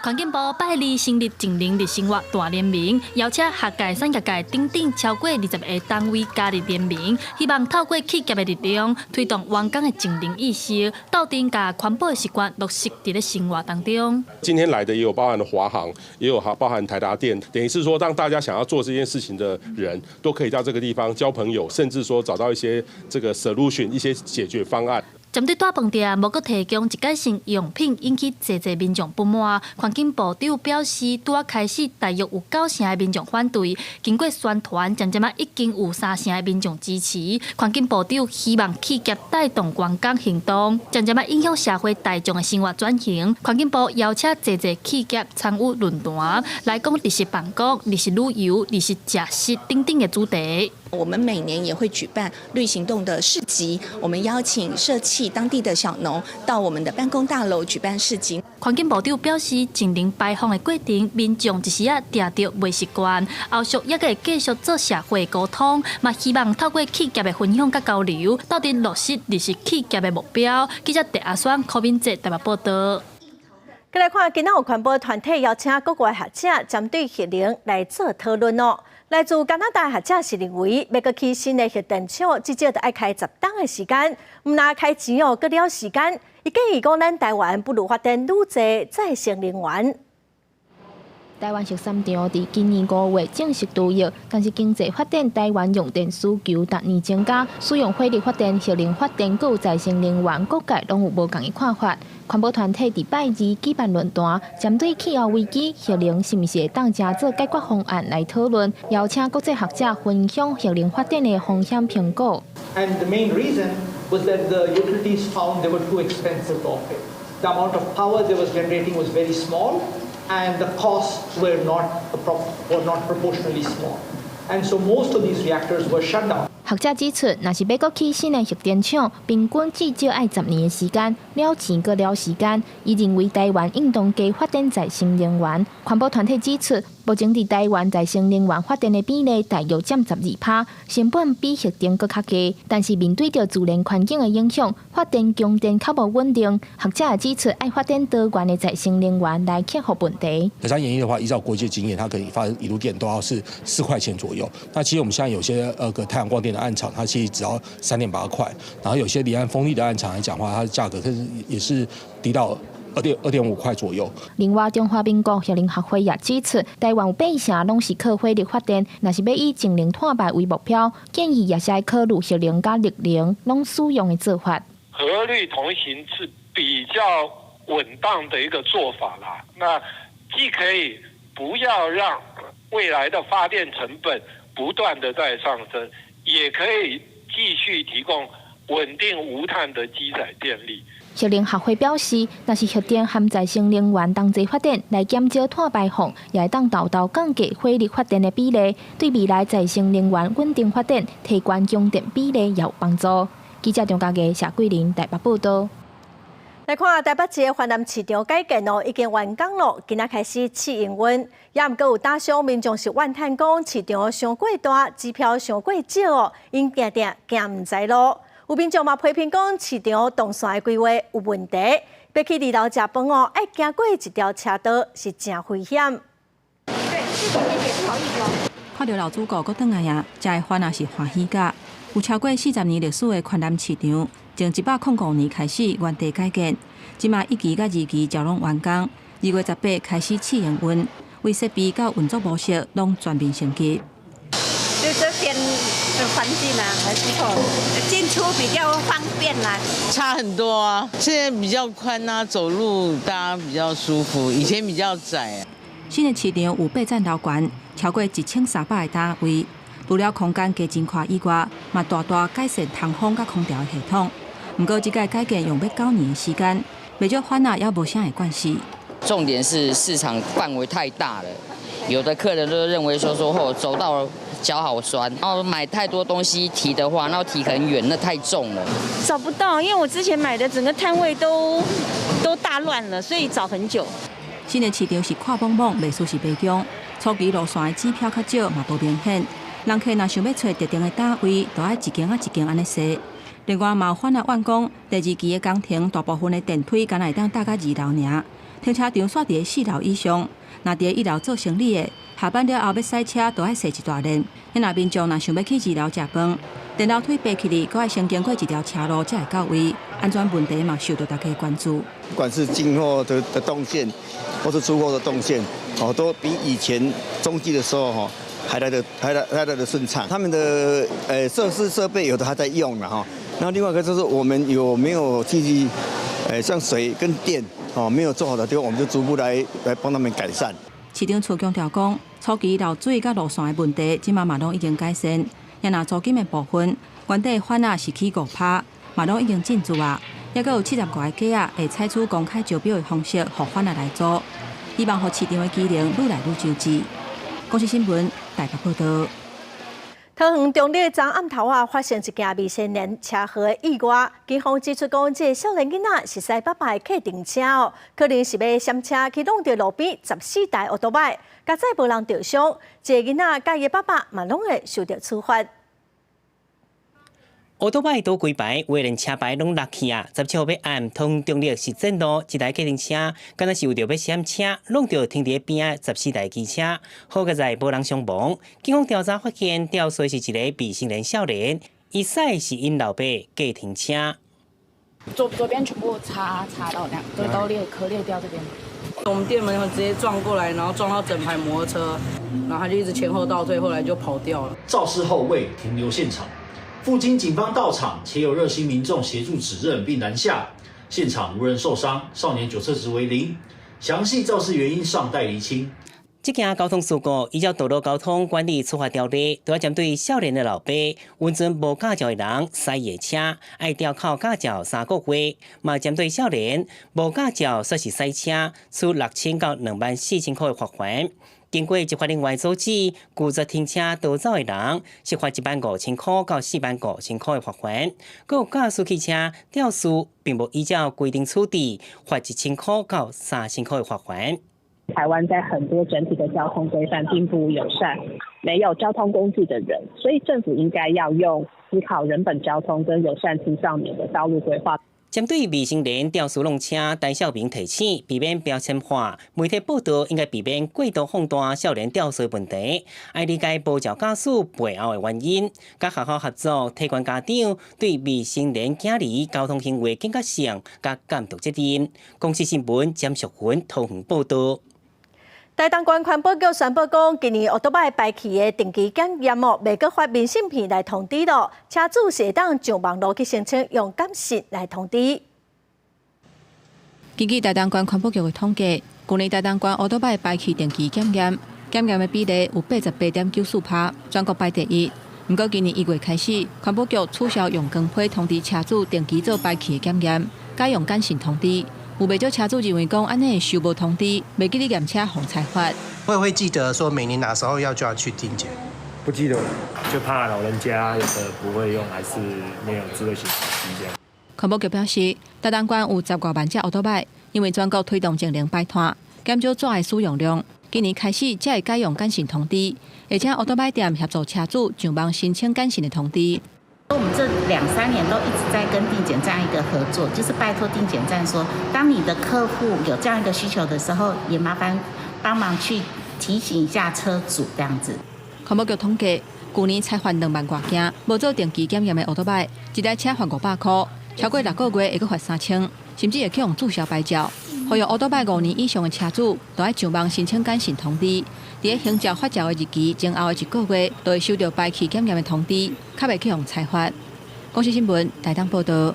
環境部拜二成立淨零日生活大聯盟，邀請學界、產業界等等超過20個單位加入聯盟，希望透過企業的力量，推動員工的淨零意識，鬥陣共環保的習慣落實佇咧生活當中。今天來的也有包含華航，也有包含台達電，等於是說，當大家想要做這件事情的人都可以到這個地方交朋友，甚至說找到一些這個 solution，一些解決方案。針對大飯店無閣提供一改性用品，引起濟濟民眾不滿。環境部長表示，拄仔開始大約有9成的民眾反對，經過宣傳，漸漸仔已經有3成的民眾支持。環境部長希望企業帶動觀光行動，漸漸仔影響社會大眾的生活轉型。環境部邀請濟濟企業參與論壇，來講綠色辦公、綠色旅遊、綠色食食等等的主題。我們每年也會舉辦綠行動的市集，我們邀請社企當地的小農到我們的辦公大樓舉辦市集。環境部長表示，淨零排放的過程，民眾一時仔定著袂習慣，後續猶閣會繼續做社會溝通，嘛希望透過企業的分享佮交流，鬥陣落實綠色企業的目標。記者鄭阿雙、柯敏哲台北報道。閣來看，今仔有環保團體邀請國外學者針對核能來做討論哦。來自加拿大學者是認為，欲閣起新的核電廠，至少著愛開10冬的時間，毋但開錢哦，閣了時間。伊建議講，咱台灣不如發展愈濟再生能源。台灣核三廠佇今年5月正式除役，但是經濟發展，台灣用電需求逐年增加，使用火力發電、核能發電、閣有再生能源，各界攏有無仝的看法。環保團體佇拜二舉辦論壇，針對氣候危機、核能是毋是會當成做解決方案來討論，邀請國際學者分享核能發展的風險評估。 And the main reason was that the utilities found they were too expensive to operate. The amount of power they was generating was very small, and the costs were not proportionally small. And so most of these reactors were shut down. 學者指出，若是欲閣起新的核電廠，平均至少愛10年的時間，了錢閣了時間。伊認為台灣應當加發展再生能源。環保團體指出，目前佇台灣再生能源發電的比例大約佔12%，成本比核電閣較低。但是面對著自然環境的影響，發電供電較無穩定。學者也指出，愛發展多元的再生能源來克服問題。三元一的話，依照國際經驗，它可以發一度電都要是4塊錢左右。那其實我們現在有些個太陽光電的案場，它其實只要3.8塊，然後有些離岸風力的案場來講的話，它的價格甚至也是低到2.5塊左右。另外，中華民國核能學會也指出，台灣有8成攏是靠火力發電，若是欲以淨零碳排為目標，建議也是愛考慮核能佮綠能攏使用的做法。核綠同行是比較穩當的一個做法啦。那既可以不要讓未來的發電成本不斷的在上升，也可以繼續提供穩定無碳的機載電力。核能學會表示，若是核電和再生能源同齊發展，來減少碳排放，也會當沓沓降低火力發電的比例，對未來再生能源穩定發展、提懸供電比例也有幫助。記者張家傑、謝桂林台北報道。來看台北市的環南市場改建哦，已經完工咯，今仔開始試營運。也毋過有打傷民眾是怨嘆講，市場傷過大，支票傷過少哦，𪜶定定行毋知路。有民眾嘛批評講，市場動線的規劃有問題，欲去二樓食飯哦，愛行過一條車道是誠危險。看著老主顧閣轉來啊，食的飯也是歡喜甲。有超過40年歷史的環南市場，從105年開始原地改建，這馬一期佮二期就攏完工，2月18開始試營運，為設備佮運作模式攏全面升級。就這邊的環境啊，還不錯，進出比較方便啦。差很多啊，現在比較寬啊，走路大家比較舒服，以前比較窄啊。新的市場有八層樓懸，超過1300個攤位，除了空間加真寬以外，嘛大大改善通風佮空調的系統。毋過這屆改建用欲9年的時間，袂少番仔也無啥會關係。重點是市場範圍太大了，有的客人都認為說哦，走到腳好酸，然後買太多東西提的話，那提很遠，那太重了。找不到，因為我之前買的整個攤位都大亂了，所以找很久。新的市場是闊莽莽，袂輸是白宮。初期路線的指標較少，嘛無明顯。人客若想欲揣特定的攤位，就愛一間仔一間按呢踅。另外嘛有番仔怨講，第二期的工程大部分的電梯敢若會當搭到二樓爾，停車場煞佇咧四樓以上。若佇咧一樓做生理的，下班了後欲駛車，都愛踅一大輪。若民眾若想欲去二樓食飯，電樓梯爬起來，閣愛先經過一條斜路才會到位，安全問題嘛受到大家關注。不管是進貨的動線，或是出貨的動線，哦，都比以前中繼的時候，吼，還來得順暢。他們的設施設備有的還在用了哈。那另外一個就是我們有沒有繼續，像水跟電哦沒有做好的地方，我們就逐步來幫他們改善。市長厝強調講，初期漏水佮路線的問題，這馬嘛攏已經改善。若租金的部分，原底反額是起5%，嘛攏已經進駐啊。猶閣有75個家仔會採取公開招標的方式，予販仔來租，希望予市場的機能愈來愈周至。公視新聞台北報道。桃園中壢昨暗頭仔，發生一件未成年車禍的意外。警方指出講，這个少年囡仔是駛爸爸的客運車哦，可能是欲閃車去挵著路邊14台歐多擺，佳哉無人著傷。這个囡仔佮伊的爸爸嘛攏會受著處罰。歐多擺倒規排，有的連車牌攏落去啊！17號欲暗，桃園中壢實踐路一台客運車，敢若是為著欲閃車，挵著停佇邊仔14台機車，好佳哉無人傷亡。警方調查發現，肇事是一个未成年少年，伊駛的是𪜶老爸計程車。左邊全部擦到這樣，對，都裂殼裂掉這邊。我們店門直接撞過來，然後撞到整排摩托車，然後他就一直前後倒退，後來就跑掉了。肇事後未停留現場。附近警方到場，且有熱心民眾協助指認並攔下，現場無人受傷，少年酒測值為0，詳細肇事原因尚待釐清。這件交通事故依照道路交通管理處罰條例，都要針對少年的老爸，完全無駕照的人駛伊的車，愛吊扣駕照3個月；嘛針對少年無駕照煞是駛車，處6000到24,000塊的罰鍰。經過執法人員阻止，拒絕停車逃走的人，是罰15,000塊到45,000塊的罰鍰。閣有駕駛汽車肇事，並無依照規定處置，罰1000塊到3000塊的罰鍰。台灣在很多整體的交通規範並不友善沒有交通工具的人，所以政府應該要用思考人本交通跟友善青少年的道路規劃。針對未成年肇事挵車，戴少明提醒避免標籤化，媒體報道應該避免過度放大少年肇事問題，愛理解無照駕駛背後的原因，佮學校合作，提懸家長對未成年囝兒交通行為警覺性佮監督責任。公視新聞詹淑芬桃園報道。台東縣環保局宣布講，今年歐多擺排氣的定期檢驗哦，袂閣發明信片來通知囉，車主是會當上網路去申請用簡訊來通知。根據台東縣環保局的統計，舊年台東縣歐多擺排氣定期檢驗，檢驗的比例有88.94%，全國排第一。毋過今年1月開始，環保局取消用光批通知車主定期做排氣的檢驗，改用簡訊通知。有袂少車主認為講，按呢會收無通知，袂記得驗車予裁罰。會記得說每年哪時候要就要去定檢？不記得，就怕老人家有的不會用，還是沒有智慧型手機這樣。環保局表示，台東縣有10外萬隻歐多擺，因為全國推動節能排碳，減少紙的使用量，今年開始才會改用簡訊通知，而且歐多擺店協助車主上網申請簡訊的通知。我們這兩三年都一直在跟定檢站一個合作，就是拜託定檢站說，當你的客戶有這樣一個需求的時候，也麻煩幫忙去提醒一下車主這樣子。環保局統計，舊年裁罰2萬外件無做定期檢驗的歐多擺，一台車罰500塊，超過6個月會閣罰3000，甚至會去予註銷牌照。呼籲歐多擺5年以上的車主，都愛上網申請簡訊通知，佇咧行照發照的日期前後的一個月，就會收到排氣檢驗的通知，較袂去予裁罰。公視新聞台東報道。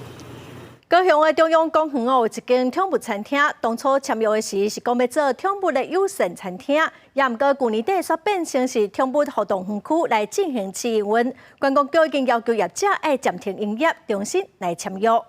高雄的中央公園哦，有一間寵物餐廳，當初簽約的時是講欲做寵物的友善餐廳，也毋過舊年底煞變成是寵物活動園區來進行試營運。觀光局已經要求業者愛暫停營業，重新來簽約。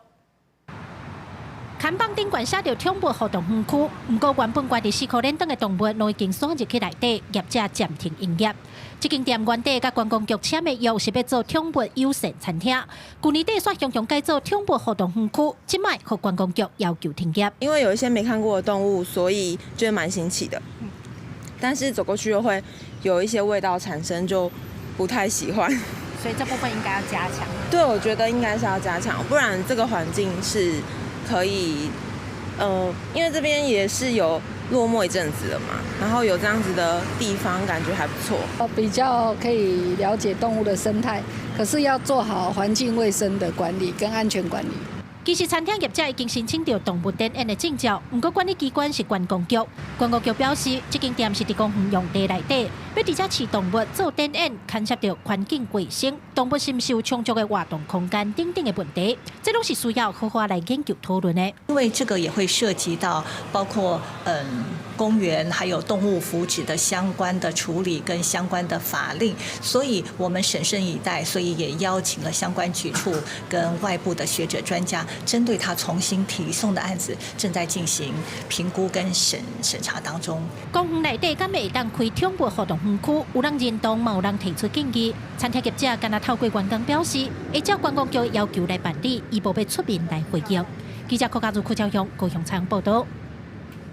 看板頂懸寫著寵物活動園區，毋過原本懸佇四箍鏈頂的動物，攏已經徙入去內底，業者暫停營業。這間店原底佮觀光局簽的約是欲做寵物友善餐廳，舊年底煞雄雄改做寵物活動園區，這擺予觀光局要求停業。因為有一些沒看過的動物，所以覺得蠻新奇的。但是走過去又會有一些味道產生，就不太喜歡。所以這部分應該要加強。對，我覺得應該是要加強，不然這個環境是可以，因為這邊也是有落寞一陣子了嘛，然後有這樣子的地方，感覺還不錯。比較可以了解動物的生態，可是要做好環境衛生的管理跟安全管理。其實餐廳業者已經申請著動物展演的證照，毋過管理機關是觀光局。觀光局表示，這間店是佇公園用地內底，欲佇遮飼動物做展演，牽涉著環境衛生、動物是毋是有充足的活動空間等等的問題，這攏是需要好好來研究討論的。因為這個也會涉及到包括公園還有動物福祉的相關的處理跟相關的法令，所以我們審慎以待，所以也邀請了相關局處跟外部的學者專家，針對他重新提送的案子，正在進行評估跟審查當中。公園內底敢會當開寵物活動園區，有人認同，嘛有人提出建議。餐廳業者敢若透過員工表示，會照觀光局要求來辦理，伊無欲出面來回應。記者柯家如、柯昭勇高雄採訪報導。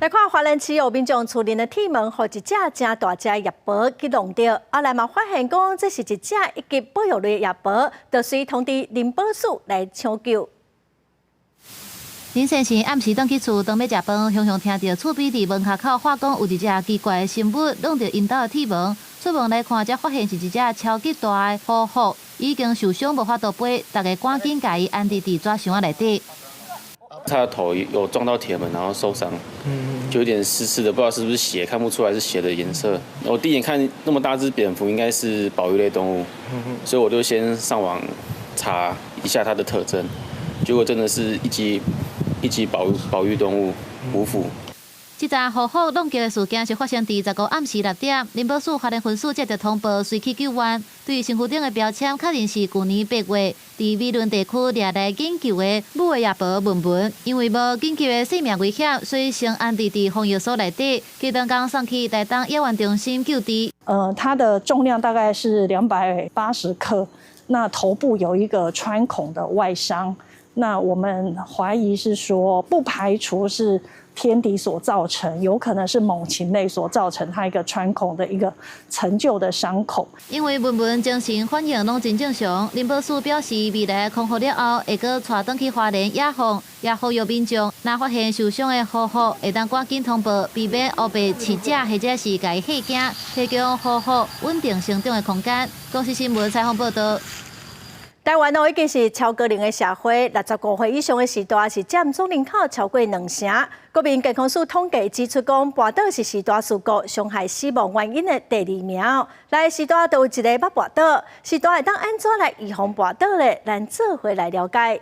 來看花蓮市有民眾厝內的鐵門，予一隻誠大隻的夜貘去弄著，後來嘛發現講這是一隻一級保育類的夜貘，就隨通知林保署來搶救。林先生暗時轉去厝，當欲食飯，雄雄聽著厝邊佇門跤口喊講有一隻奇怪的生物弄著𪜶兜的鐵門，出門來看，才發現是一隻超級大的虎虎，已經受傷無法度飛，大家趕緊共伊安置佇紙箱仔內底。他的頭有撞到鐵門，然後受傷，就有點濕濕的，不知道是不是血，看不出來是血的顏色。我第一眼看那麼大隻蝙蝠，應該是保育類動物，所以我就先上網查一下它的特徵，結果真的是一級保育動物虎虎。這隻虎虎弄腳的事件是發生佇15暗時6點，林保署花蓮分署接著通報，隨去救援。對身軀頂的標籤確認是舊年8月佇美崙地區掠來緊救的母的夜貘文文，因為無緊急的性命危險，所以先安置佇防疫所內底，隔當送去台東野援中心救治。它的重量大概是280克，那頭部有一個穿孔的外傷，那我們懷疑是說，不排除是天敵所造成，有可能是猛禽類所造成它一個穿孔的一個陳舊的傷口。因為文文精神反應攏真正常，林保署表示未來康復了後，會閣帶轉去花蓮野放，也呼籲民眾，若發現受傷的虎虎，會當趕緊通報，避免烏白飼食或者是共伊嚇驚，提供虎虎穩定成長的空間。公視新聞採訪報導。台灣哦已經是超高齡的社會，65歲以上的序大是佔總人口超過兩成。國民健康署統計指出，講跋倒是序大事故傷害死亡原因的第二名。來，序大都有一个捌跋倒，序大會當按怎來預防跋倒咧？咱做伙來了解。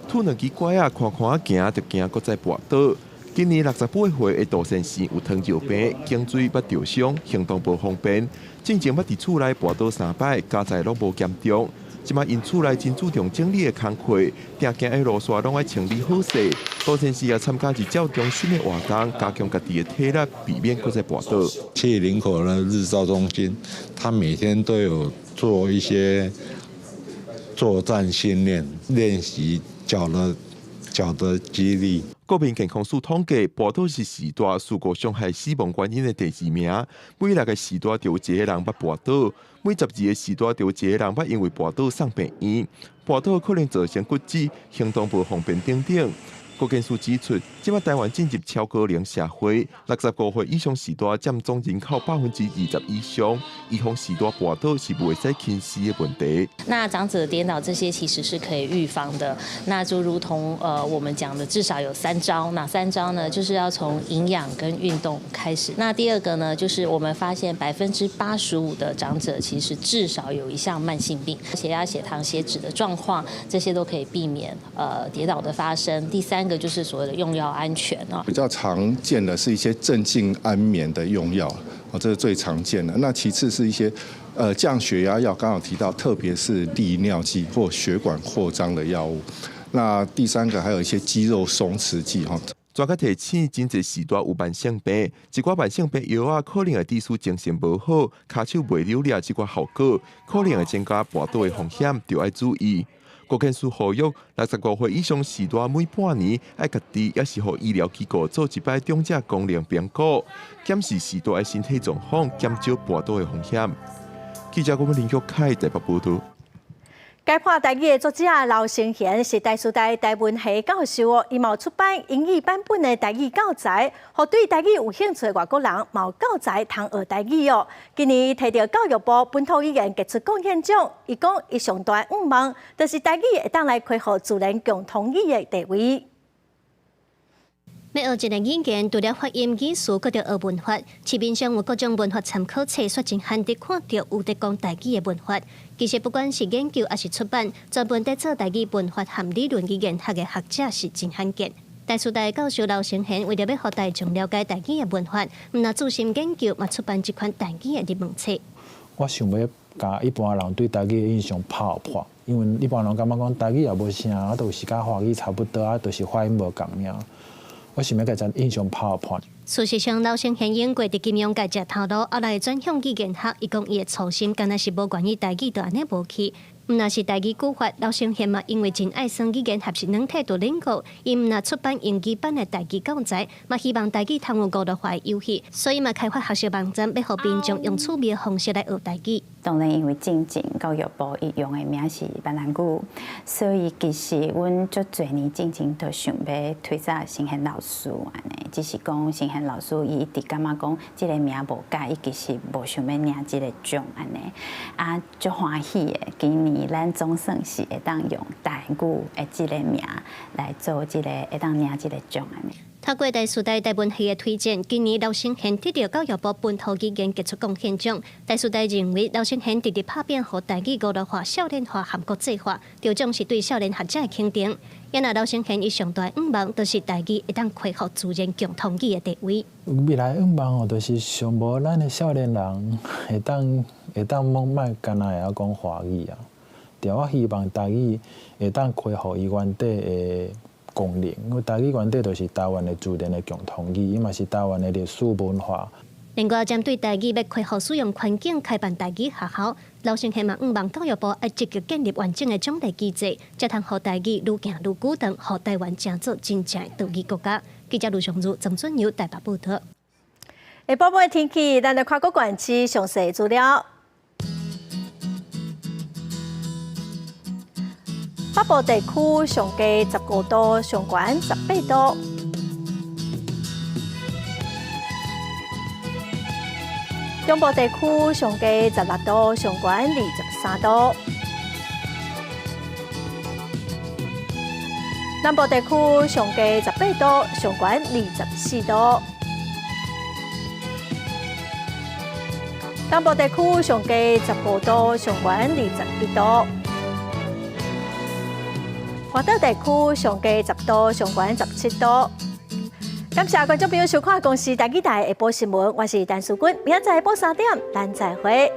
拄兩支拐仔，寬寬仔行，就驚閣再跋倒。今年68歲的杜先生有糖尿病、頸椎捌著傷，行動無方便。進前捌佇厝內跋倒三擺，加在攏無嚴重。這擺𪜶厝內真注重整理的工課，定行的路線攏愛清理好勢。杜先生也參加日照中心的活動，加強家己的體力，避免閣再跋倒。去林口的日照中心，他每天都有做一些作戰訓練，練習腳的肌力。國民健康署統計，跋倒是序大事故傷害死亡原因的第二名。每六個序大就有一個人捌跋倒，每12個序大就有一個人捌因為跋倒送病院。跋倒可能造成骨折、行動無方便等等。國健署指出，這擺台灣進入超高齡社會，65歲以上序大佔總人口20%以上，預防序大跋倒是袂使輕視的問題。那長者跌倒這些其實是可以預防的，那就如同我們講的，至少有三招，哪三招呢？就是要從營養跟運動開始。那第二個呢，就是我們發現85%的長者其實至少有一項慢性病，血壓、血糖、血脂的狀況，這些都可以避免跌倒的發生。第三個就是所謂的用藥安全啊，比較常見的是一些鎮靜安眠的用藥，哦，這是最常見的。那其次是一些降血壓藥，剛剛有提到，特別是利尿劑或血管擴張的藥物。那第三個還有一些肌肉鬆弛劑哈。專家提醒，真濟序大有慢性病，一寡慢性病藥仔可能會致使精神無好、跤手袂溜掠這寡後果，可能會增加跋倒的風險，就愛注意。國健署呼籲，65歲以上序大每半年愛家己抑是予醫療機構做一擺長者功能評估，檢視序大的身體狀況，減少跋倒的風險。記者郭林玉凱台北報導。改破台語的作者劉承賢是台師大台文系教授哦，伊嘛出版英語版本的台語教材，予對台語有興趣的外國人嘛有教材通學台語哦。今年提著教育部本土語言傑出貢獻獎，伊講伊上大願望就是台語會當來恢復自然共同語的地位。欲學一個語言，除了發音、語詞，閣著學文法。市面上有各種文法參考冊，煞真罕得看著有佇講台語的文法。其實不管是研究抑是出版，專門佇做台語文法和理論語言學的學者是真罕見。台師大教授劉成賢為著欲予大眾了解台語的文法，毋但注心研究，嘛出版這款台語的入門冊。我想欲共一般人對台語的印象拍破，因為一般人感覺講台語也無啥，啊，就是佮華語差不多，啊，就是發音無仝爾。我想欲共這印象拍破。事實上，劉成賢用過佇金融界食頭路，後來轉向語言學，伊講伊的初心，敢若是無願意台語就按呢無去。毋但是台語語法，劉成賢嘛，因為真愛耍語言學習軟體杜冷過，伊毋但出版英語版的台語教材，嘛希望台語通有娛樂化的遊戲，所以嘛開發學習網站，欲予民眾用趣味的方式來學台語。當然，因為進前教育部伊用的名是閩南語，所以其實阮足濟年進前就想欲推做成賢老師按呢，只是講成賢老師伊一直感覺講這个名無佮意，伊其實無想欲領這個獎按呢，啊，足歡喜的，今年咱總算是會當用台語的這个名來做這个，會當領這个獎按呢。透過台師大台文系的推薦，今年劉成賢得著教育部本土語言傑出貢獻獎。台師大認為劉成賢直直拍拚予台語娛樂化、少年化和國際化，這獎是對少年學者的肯定。因為劉成賢伊上大願望，就是台語會當恢復自然共通語的地位。未來願望哦，就是想無咱的少年人會當罔莫干焦會曉講華語啊。對，我希望台語會當恢復伊原底的功能，因為台語原底就是台灣的自然的共通語，伊嘛是台灣的歷史文化。另外，針對台語欲恢復使用環境，開辦台語學校，劉成賢嘛，向望教育部愛積極建立完整的獎勵機制，才通予台語愈行愈久長，予台灣成做真正的多語國家。記者盧尚如、曾俊友台北報導。下晡晡的天氣，咱來看各縣市詳細資料。北部地區上低15度，上懸18度。中部地區上低16度，上懸23度。南部地區上低18度，上懸24度。東部地區上低15度，上懸21度。外島地區上低10度，上懸17度。感謝觀眾朋友收看《公視台語台》下晡新聞，我是陳淑君，明仔載下晡3點，咱再會。